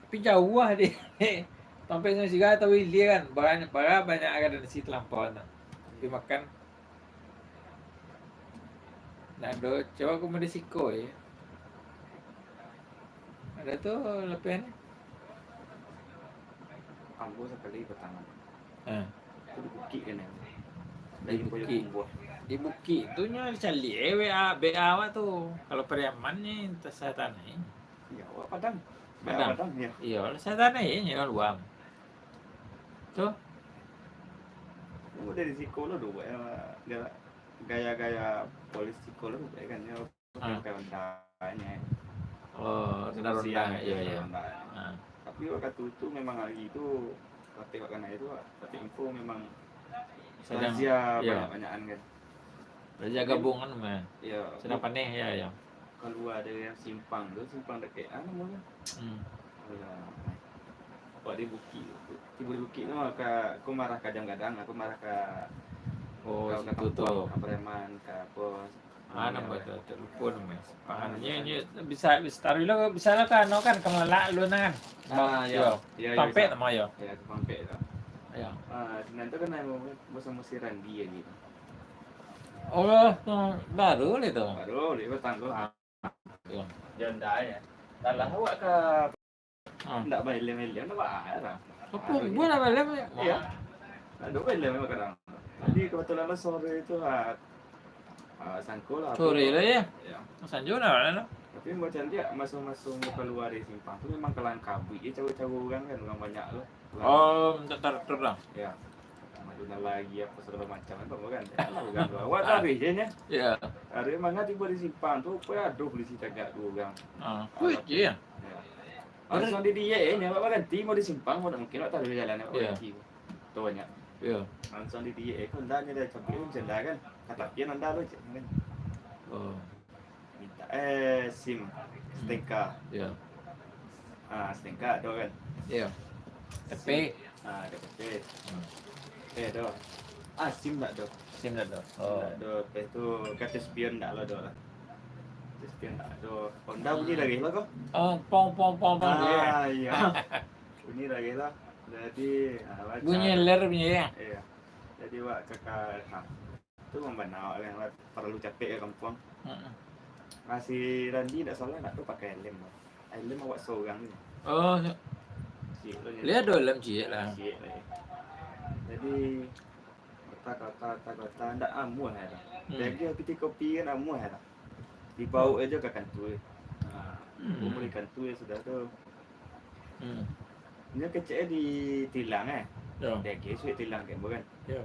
Tapi jauah deh. Sampai Sungai Siga atau Ilia kan, bara, bara banyak arogansi talampau tu. Tapi makan, ndak ado, cubo ka mode siko je. Ado tu lapeh ni. Ambo sakali batangan. Ha. Tu di bukik kan, ya? Di bukik. Di bukik tu nyo caliak, eh, W A, B A awak tu. Kalau Pariaman ni, tasah tanah ni. Iyo, awak Padang. Padang. Padang, iyo. Iyo, lah, saya tanah, iyo, nyo kaluar. Tu. Nyo dari siko lo tu, buek, eh, gaya-gaya polis siko lo tu, buek, kan, nyo pakai, ah, pakai Honda nyo. Oh, ronda-ronda, iyo, iyo. Ha. Tapi wakatu tu memang hari tu, tapi wakana itu, tapi info memang sadang, razia iyo. Banyak-banyakan kan. Razia gabungan mah. Iyo. Sadang paneh, iyo, iyo. Kalua dari simpang tu, simpang dakek, ah, namonyo? Hmm. Alah. Awak di bukik tu. Tibo di bukik tu mah ka, aku marah ka Jam Gadang, aku marah ka, oh, ka, ka situ kampuang, tu. Ka preman, ka apo. Ah, nampak tu, tu lupo namanya. Ah, nyo, nyo bisa, bisa taruih lo, bisa lo kan, no kan, ka Malalak lo kan. Ah, iyo. Iyo, iyo, Pampek bisa. Namo yo. Iyo, Pampek tu. Iyo. Ah, sinan tu kan basamo si Randi lagi. Oh, tu baru ni tu. Baru ni batang tu. Ah. Iyo. Janda ya. Salah awak ka Ah. Ndak baelem-elem, ndak baarah. Apo buah lah baelem, yo? Iyo. Ndak ado baelem kadang. Jadi, kebetulan lah sore tu, ah, ah, sangko lah. Sore lah, yo? Iyo. Sanjo lah, lah. Tapi macam dia, maso-maso kalua dari simpang tu memang kalang kabuik je caro-caro urang kan, urang banyak tu. Oh, minta taratur lah. Iyo. Majunan lagi apo sagalo macam kan, kan? Alah, urang tu. Awak taruih je nyo. Iyo. Taruih manga tibo di simpang tu, pun ado polisi tagak duo urang. Ah, kuik je, yo? Iyo. Langsuang di diak, eh, nyo awak baganti, mau di simpang, mau ndak mungkin awak taruih jalan, awak baganti. Tu banyak. Iyo. Langsuang di diak, eh, Honda nyo dah cabuik, eh, janda kan. Ka tapian Honda lo, cek, kan. Oh. Minta, eh, SIM, STNK. Iyo. Ah, STNK ado kan. Iyo. Tapi SIM. Ah, ado K T P. Hmm. Eh, ado. Ah, SIM ndak ado. SIM ndak ado. SIM ndak ado. Oh. Lepas tu, kartu spion ndak lo ado lah. Kartu spion ndak ado. Honda bunyi lagi lah ko. Oh, pong, pong, pong, pong, bunyi. Ah, iyo. Bunyi lagi lah. Jadi, ah, baco. Bunyi ler bunyi, yo? Iyo. Jadi, wak kaka, ha. Tu mambana awak kan, awak paralu capek ka kampuang. Mm-mm. Ah, si Randi ndak salah, ndak tu pakai helm. Helm awak sorang ni. Oh, ciek lo nyo. Lah ado helm ciek lah. Ciek lah, yo. Jadi, kota, kota, kota, kota, ndak amuah dah. Hmm. Jadi, pitih kopi kan amuah dah. Dibaok ajo ka kantua. Ha, hmm. Kumpul di kantua sudah tu. Hmm. Nyo kecek e ditilang, eh. Yo. Diagiah suek tilang kan, bukan? Yo.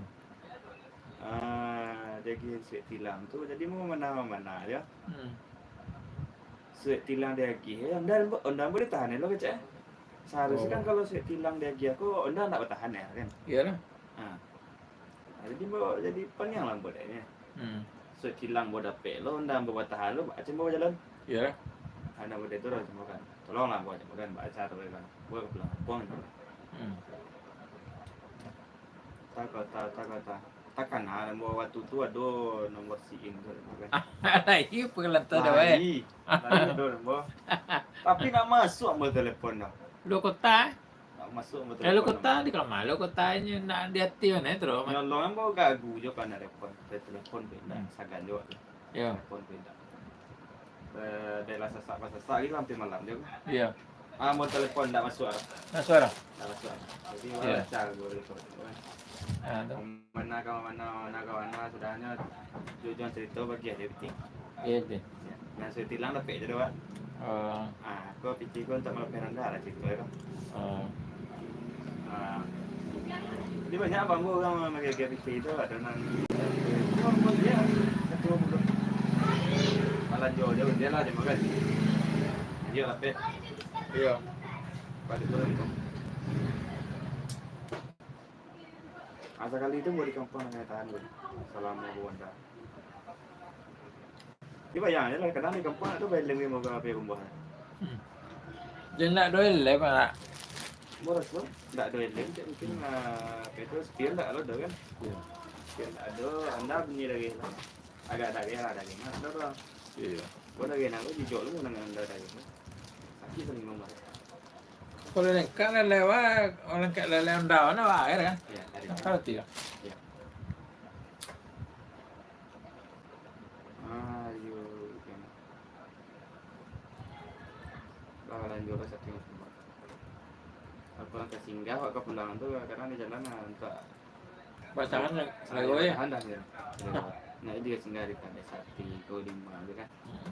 Ah, diagiah suek tilang tu, jadi mau mana-mana ajo. Hmm. Suek tilang diagiah, eh, onda, onda ambo ditahan lo kecek e. Seharusnyo kan kalau suek tilang diagiah ko, onda ndak batahan yo, kan? Iyolah. Ha. Ha, jadi, ambo jadi paniang lah ambo dek nyo. Hmm. Suek tilang ambo dapek lo, onda ambo batahan lo, baa caro ambo bajalan? Iyo. Anak ambo tu lah, cuma kan, "Tolonglah ambo," cuma kan, "baa caro kan, ambo ka pulang kampuang," cuma. Hmm. Tako, ta-, tako, ta-, takana ambo wakatu tu ado nomor SIM tu, cuma kan. Lai, pengalaman tu dah, weh. Lai, lai ado ambo. Tapi ndak masuak ambo telepon tu. Luar kota, eh? Ndak masuak ambo telepon. Kalau kota, di kalau malu kota nyo nak di ati mano tu, Mak? Nyolong ambo gagu jo ka nak telepon. Ka telepon pun indak, hmm, sagan jo tu. Yo. Telepon pun indak. Eh, dek lah sasak basasak lagi lah, hampir malam jo. Iyo. Ah, ambo telepon ndak masuak lah. Ndak masuak lah? Ndak masuak lah. Jadi, iyo, lancar ambo telepon. Ah, tu. Mana ka mana, mana ka mana, sudahnyo, ujuang carito bagi aja pitih. Iyo, pitih. Nan suek tilang dapek je tu, Pak. Oh. Ah, ko pitih ko untuak malapeh randah lah carito ko. Oh. Ah. Jadi banyak abang ko urang makai-makai pitih tu, ado nan, iyo, satu puluh. Balanjo je, dia lah, dia makan. Iyo, lapeh. Iyo. Balik turun tu. Ah, sakali tu buek di kampuang nan tahan tu. Salamo bulan tu. Tapi bayang je lah, kadang di kampuang tu baelem limo ka api rumah. Hmm. Jan ndak ado elem, Pak. Boros tu, ndak ado elem, cak mungkin, hmm, ah, api tu, spion ndak ado kan? Iyo. Spion ndak ado, onda bunyi dari lah. Agak dari lah, dari mano tu. Iyo. Ko dari nang ko jijok lu nang onda dari tu. Sakik telingo mah. Kalau lengkap lele, wah, lengkap lele onda, mana wah, air kan? Iyo, dari. Lengkap tu yo. Iyo. Ayo, kan. Bakalan juara satu yang sama. Aku langkah singgah, awak ka pulang tu, kadang di jalan lah, entah. Pasangan lah, ayo, yo. Pasangan dah, yo. Nah, dia singgah di Kandai Sati, ko lima tu kan. Hmm.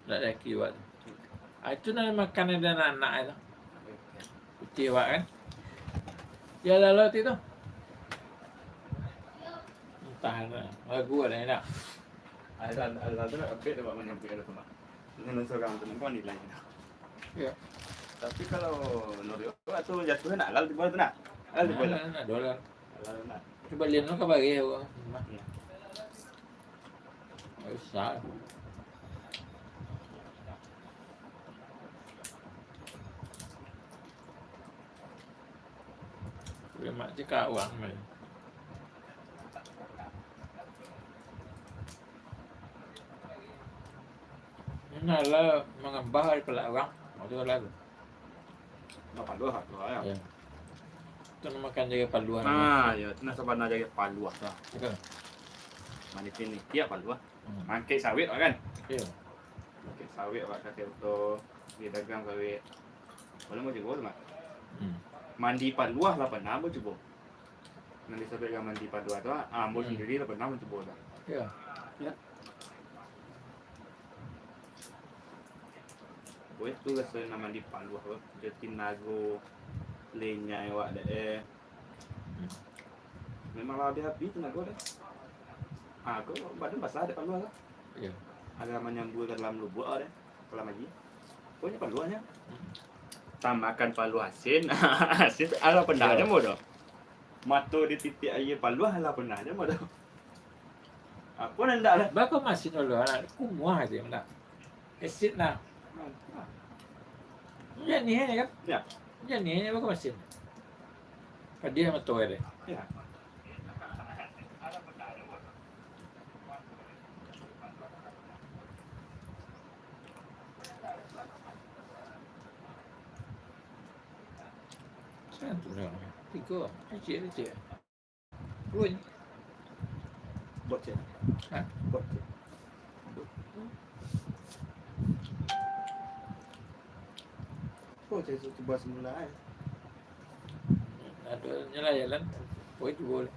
Nak laki awak tu. Ah, itu nak makan ada anak-anak tu. Pitih awak kan. Ya, lalu tu. Tahan lah. Lagu lah enak. Azan, azan tu nak kepek tu, Pak, manyampai tu, Pak. Dengan surang tu, nampak nilai tu. Ya. Tapi kalau Nurul tu jatuh nak halal tiba tu nak. Halal tiba Nah, lah. Nah, nah, dolar. Halal nak. Cuba lihat lah kabar dia, Pak. Ya. Susah. Lemak cakap urang, man. Iko lah mangambah dari palak urang. Mako tu lah tu. Nah, paluah tu, ya. Ya. Tu namakan jago paluah. Nah, ya, tu nah sabana jago paluah tu. Betul. Maniti-niti paluah. Hmm. Mangkek sawit kan? Iya. Mangkek sawit, Pak, kata tu, dia dagang sawit. Boleh mau cubo tu, Mak? Hmm. Mandi paluah lah pernah ambo cubo. Nan disabuik ka mandi paluah tu, ah, ambo Hmm. sandiri lah pernah mancubo tu. Iya. Ya. Weh, tu raso nan mandi paluah tu, jo tinago lenyai awak dek, eh. Hmm. Memang lah habis-habis tinago deh. Ah, ko badan basah dek paluah tu. Iya. Agak manyambur ka dalam lubuak deh. Kalau mandi. Pokoknyo paluahnyo. Hmm. Tambahkan paluah asin. Asin tu alah pernah Iya. namo doh. Mato dititik aia paluah alah pernah namo doh. Apo nan ndak lah. Bako masin dulu, anak kumuah aja ndak. Esit nah. Jadi ni kan? Ya. Jadi ni bako masin. Padiah mato deh. Ya. Santu lah. Tigo. Kecil, kecil. Pun. Buat cek. Ha? Buat cek. Oh, cek tu tuba semula, eh. Ado nyo lah jalan. Poi tu boleh.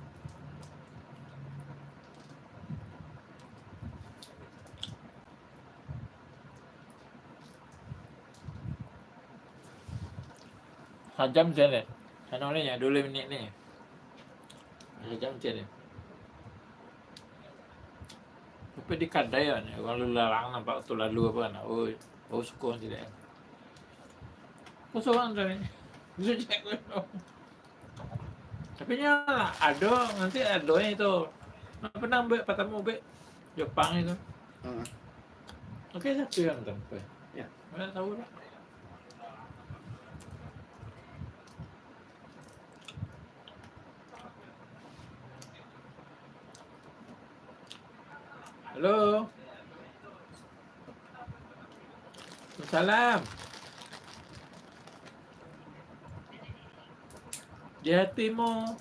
Sajam se deh. Anu ni, dua puluh minit ni. Sajam se deh. Tapi di kadai kan, urang lalu lalang nampak tu lalu apo kan. Oh, oh suko se deh. Kosong tadi. Sujak kosong. Tapi nyo lah, ado, nanti ado itu. Pernah buek, partamo buek Jepang itu. Heeh. Oke, satu yang tempe. Ya. Mana tahu lah. Halo. Salam. Di hatimu.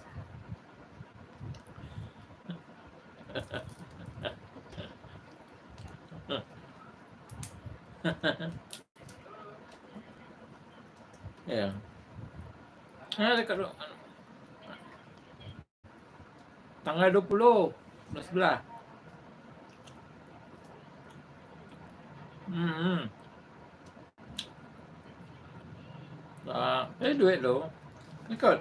Ya. Ah, dekat tu. Tanggal dua puluh, bulan sebelas. Hmm. Ah, eh, duit tu. Ikut.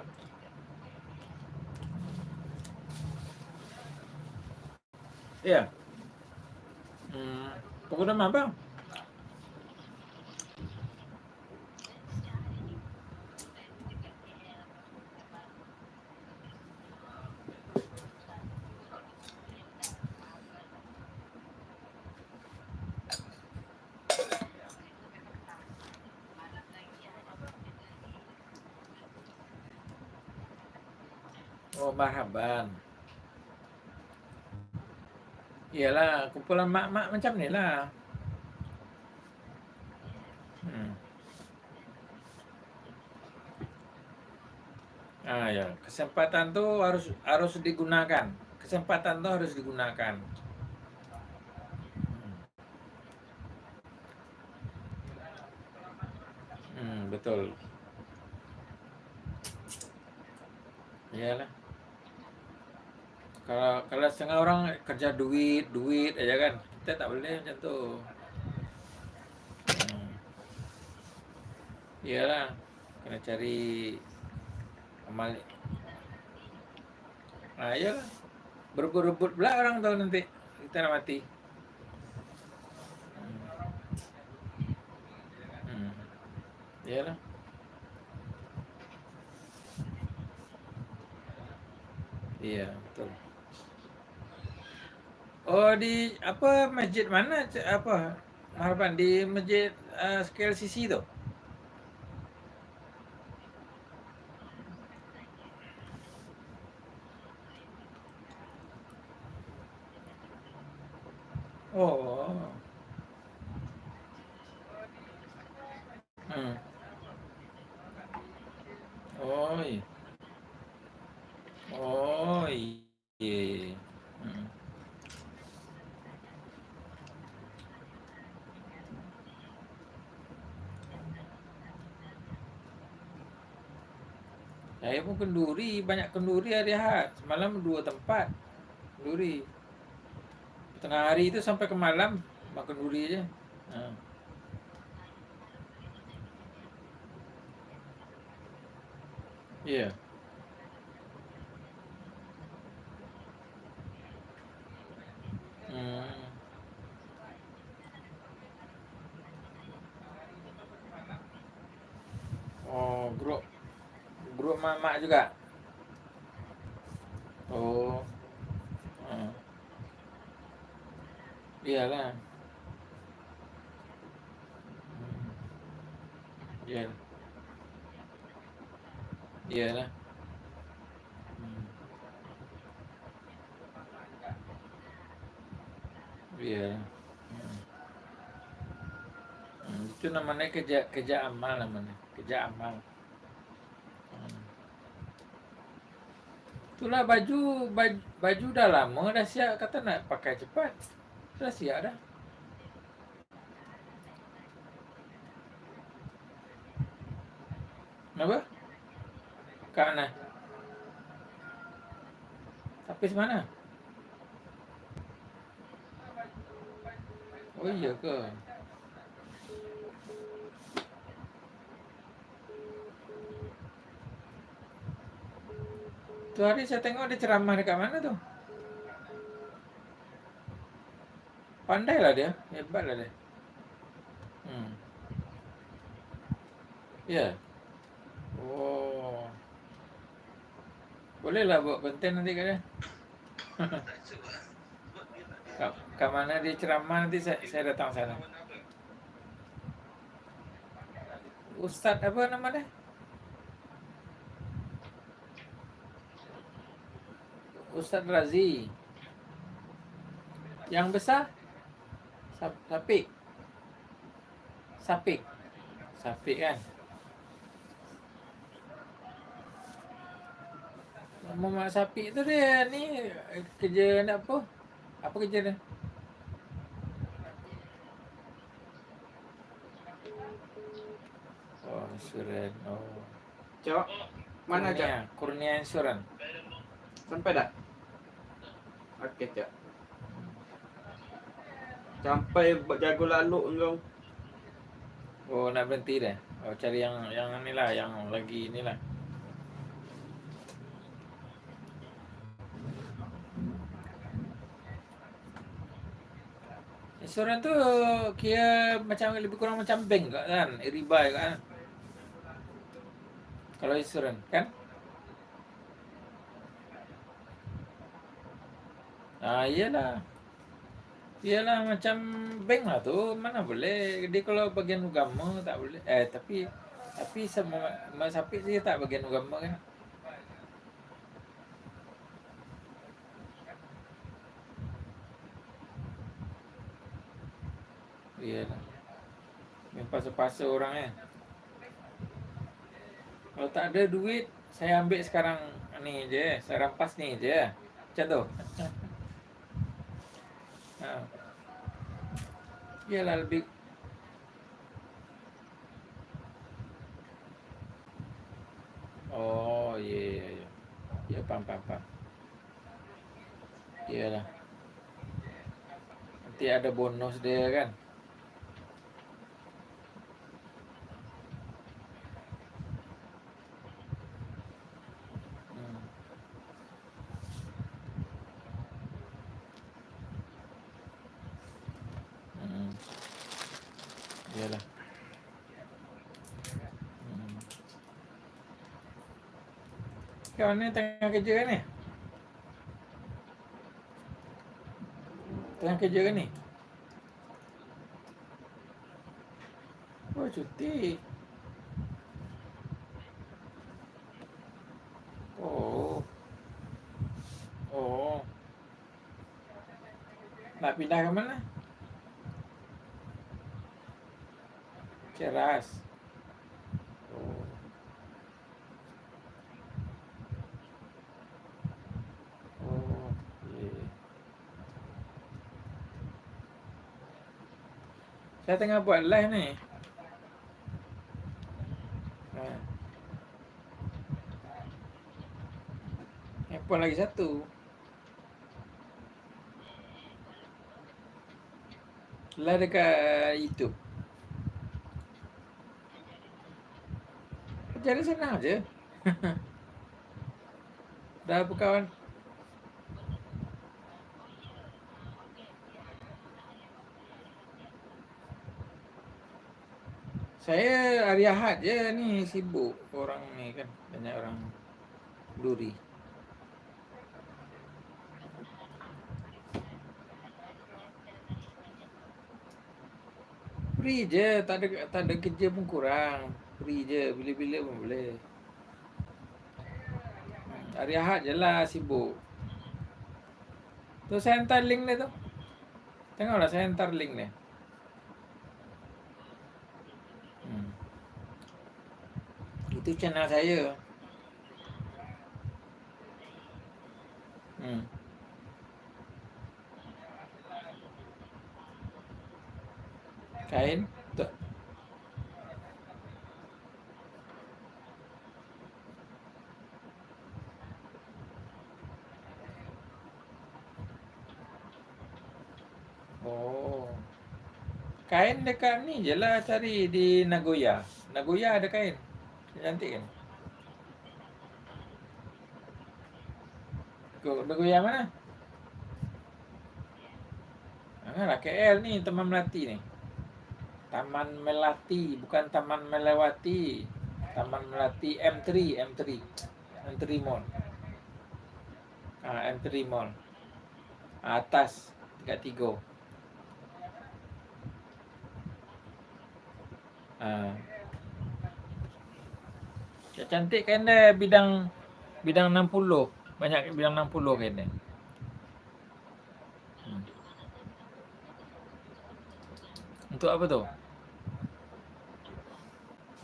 Iya. Hmm. Pukul enam apa? Oh, marhaban. Iyalah, kumpulan mak-mak macam ni lah. Hmm. Ah, ya, kesempatan tu harus, harus digunakan. Kesempatan tu harus digunakan. Hmm. Hmm, betul. Iyalah. Kalau, kalau setengah orang kerja duit, duit aja kan. Kita tak boleh macam tu. Hmm. Iyalah. Kena cari amal. Ah, iyalah. Berebut-rebut pula orang tu nanti. Kita nak mati. Hmm. Hmm. Iyalah. Iya, betul. Oh, di apa, masjid mana, ce-, apa, Marban? Di masjid, eh, K L C C tu? Oh. Hmm. Oh, iya. Oh, iya, iya, iya. Hmm. Saya pun kenduri, banyak kenduri hari Ahad. Semalam dua tempat kenduri. Tengah hari tu sampai ke malam, makan kenduri je. Ha. Iya. Hmm. Oh, grup, grup mamak juga? Oh. Hmm. Iyalah. Hmm. Iya. Iyalah. Hmm. Iya. Hmm. Hmm, itu namanya kerja, kerja amal namanya. Kerja amal. Hmm. Itulah baju, baj-, baju dah lama dah siap, kata nak pakai cepat. Dah siap dah. Kenapa? Kak Nah. Tapi semana? Oh, iya ke? Tu hari saya tengok dia ceramah dekat mana tu? Pandai lah dia, hebat lah dia. Hmm. Ya. Oh. Bolehlah buat konten nanti kat dia. Ka, ka mana dia ceramah nanti saya, saya datang sana. Ustaz apa nama dia? Ustaz Razi. Yang besar? Sap-, Sapik. Sapik. Sapik kan? Mamak Sapik tu dia ni kerja nak apa? Apa kerja dia? Oh, insurans. Oh. Cok, mana, Cok? Kurnia, Kurnia Insurans. Sampai dah? Oke, Cok. Sampai ba-, jago lalok engkau. Oh, nak berhenti dah. Oh, cari yang, yang inilah, yang lagi inilah. Insurans tu kira macam, lebih kurang macam bank kak kan, riba kak kan. Kalau insurans kan? Ah, iyalah. Iyalah macam bank lah tu, mana boleh. Jadi kalau bagian agama tak boleh. Eh, tapi, tapi sama, Mak Sapik dia tak bagian agama kan? Iyalah. Main pasa-pasa orang, eh. Kalau tak ada duit, saya ambil sekarang ni je, saya rampas ni je. Macam tu. Ha. Iyalah lebih. Oh, iya, iya, iya. Ya, paham, paham, paham. Iyalah. Nanti ada bonus dia kan. Hmm. Iyalah. Hmm. Kawan ni tengah kerja kan ni? Tengah kerja kan ni? Oh, cuti. Oh. Oh. Nak pindah ke mana? Ceras. Oh. Oh, iya. Saya tengah buat live ni. Nah. Handphone lagi satu. Lah dekat YouTube. Jadi senang aja. Dah apa kawan? Saya hari Ahad je ni sibuk. Orang ni kan, banyak orang duri. Free je, tak ada, tak ada kerja pun kurang. Free je, bila-bila pun boleh. Hari Ahad je lah sibuk. Tu saya hantar link dia tu. Tengoklah, saya hantar link dia. Hmm. Itu channel saya. Hmm. Kain tu. Oh. Kain dekat ni je lah cari di Nagoya. Nagoya ada kain. Cantik kan? Ko-, Nagoya mana? Ah, lah K L ni, Taman Melati ni. Taman Melati, bukan Taman Melewati. Taman Melati M three, M three. M three Mall. Ah, M three Mall. Ah, atas, tingkat tigo. Ah. Yang cantik kan dia bidang, bidang enam puluh. Banyak bidang enam puluh kan dia. Hmm. Untuk apa tu?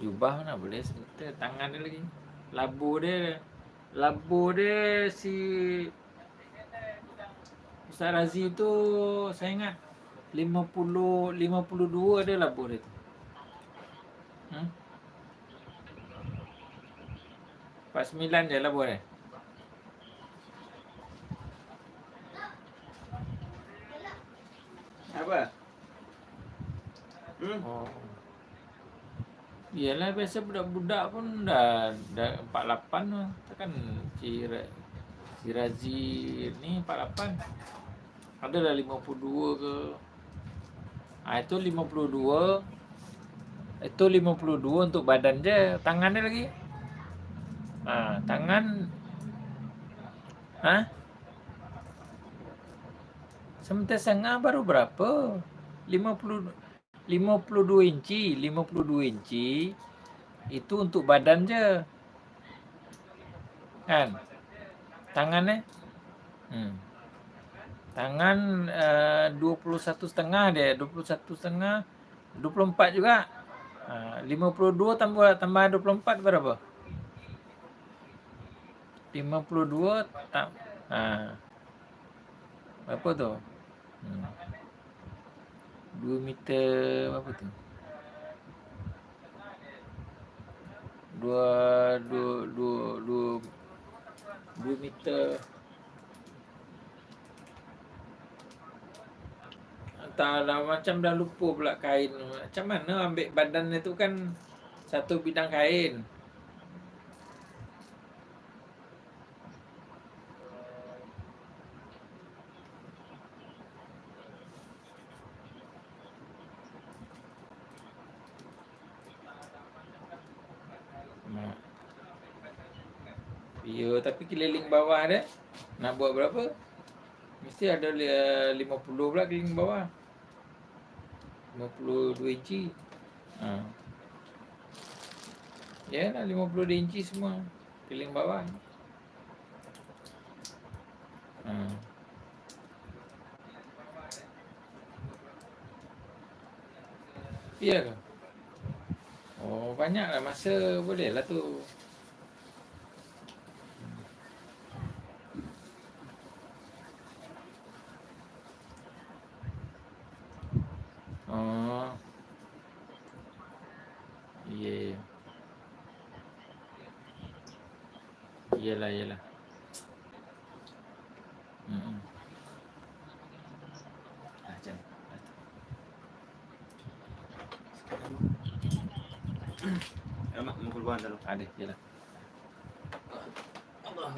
Jubah mana boleh sebetul, tangan dia lagi. Labuh dia, labuh dia si Ustaz Razi tu, saya ingat lima puluh, lima puluh dua ada labuh dia tu. Hmm? Empat sembilan je labuh dia. Apa? Hmm? Oh. Iyalah, biasa budak-budak pun dah, dah empat lapan tu. Takkan si Ra-, si Razi ni empat lapan. Adalah lima puluh dua ke. Ah, itu lima puluh dua. Itu lima puluh dua untuk badan je, tangan dia lagi. Ah, tangan. Hah? Semeter setengah baru berapa? Lima puluh, lima puluh dua inci, lima puluh dua inci itu untuk badan je. Kan? Tangan, eh? Hmm. Tangan, eh, dua puluh satu setengah dia, dua puluh satu setengah, dua puluh empat juga. Ah, lima puluh dua tambah, tambah dua puluh empat berapa? Lima puluh dua ta-, ah. Berapa tu? Hmm. Dua meter berapa tu? Dua, dua, dua, dua, dua meter. Antahlah, macam dah lupo pula kain. Macam mana ambek badan tu kan satu bidang kain. Iyo, tapi keliling bawah deh. Nak buat berapa? Mesti ada li-, lima puluh pula keliling bawah. Lima puluh dua inci. Ha. Ya lah, lima puluh dua inci semua. Keliling bawah. Ha. Iya ke? Oh, banyak lah masa, boleh lah tu. Oh. Iya, iya. Iyalah, iyalah. Mm-mm. Ah, jam. Alamak, mukul buah dulu. Ada, iyalah. Allah.